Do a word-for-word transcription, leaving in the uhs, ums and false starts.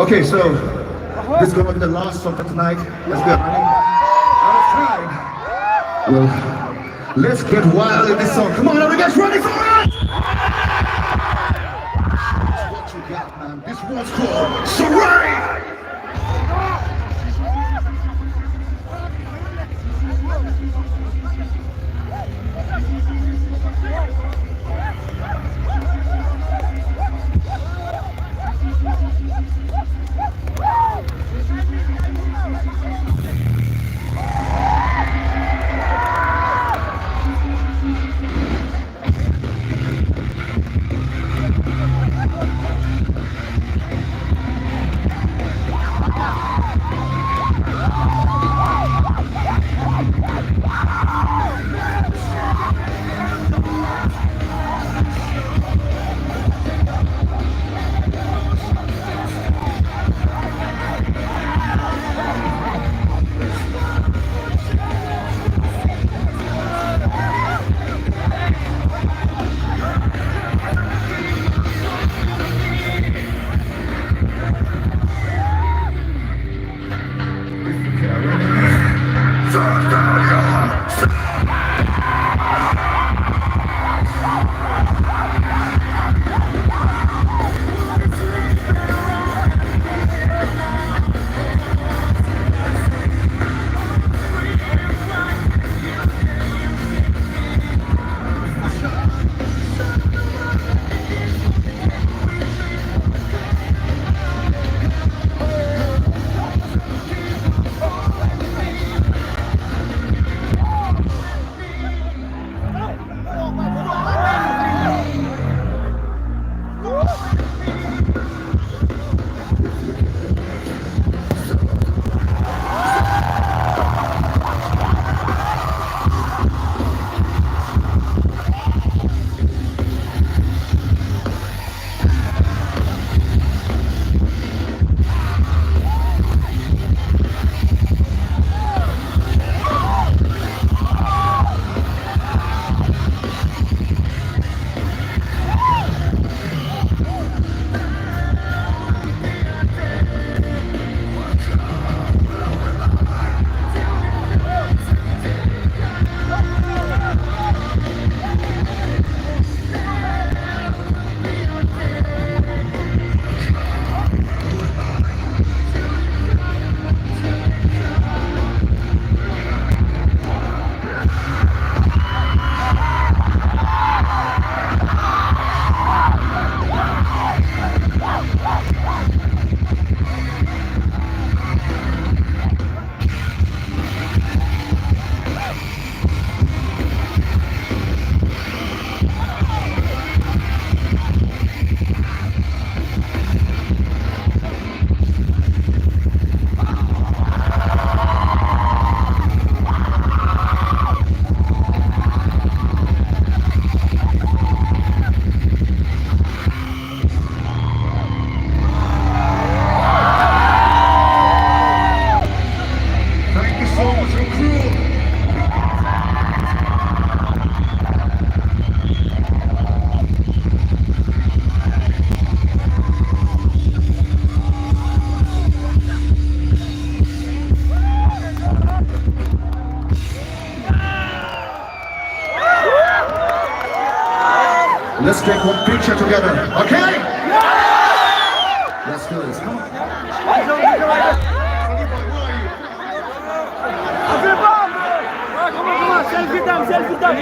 Okay, so this is gonna be the last song for tonight. Let's get running. Let's try. Well, let's get wild in this song. Come on, are you guys ready for it? What you got, man? This one's called Sarai. Thank you so much, recruit. Let's take one picture together, okay? Let's do this. Come on. Selfie time, selfie time.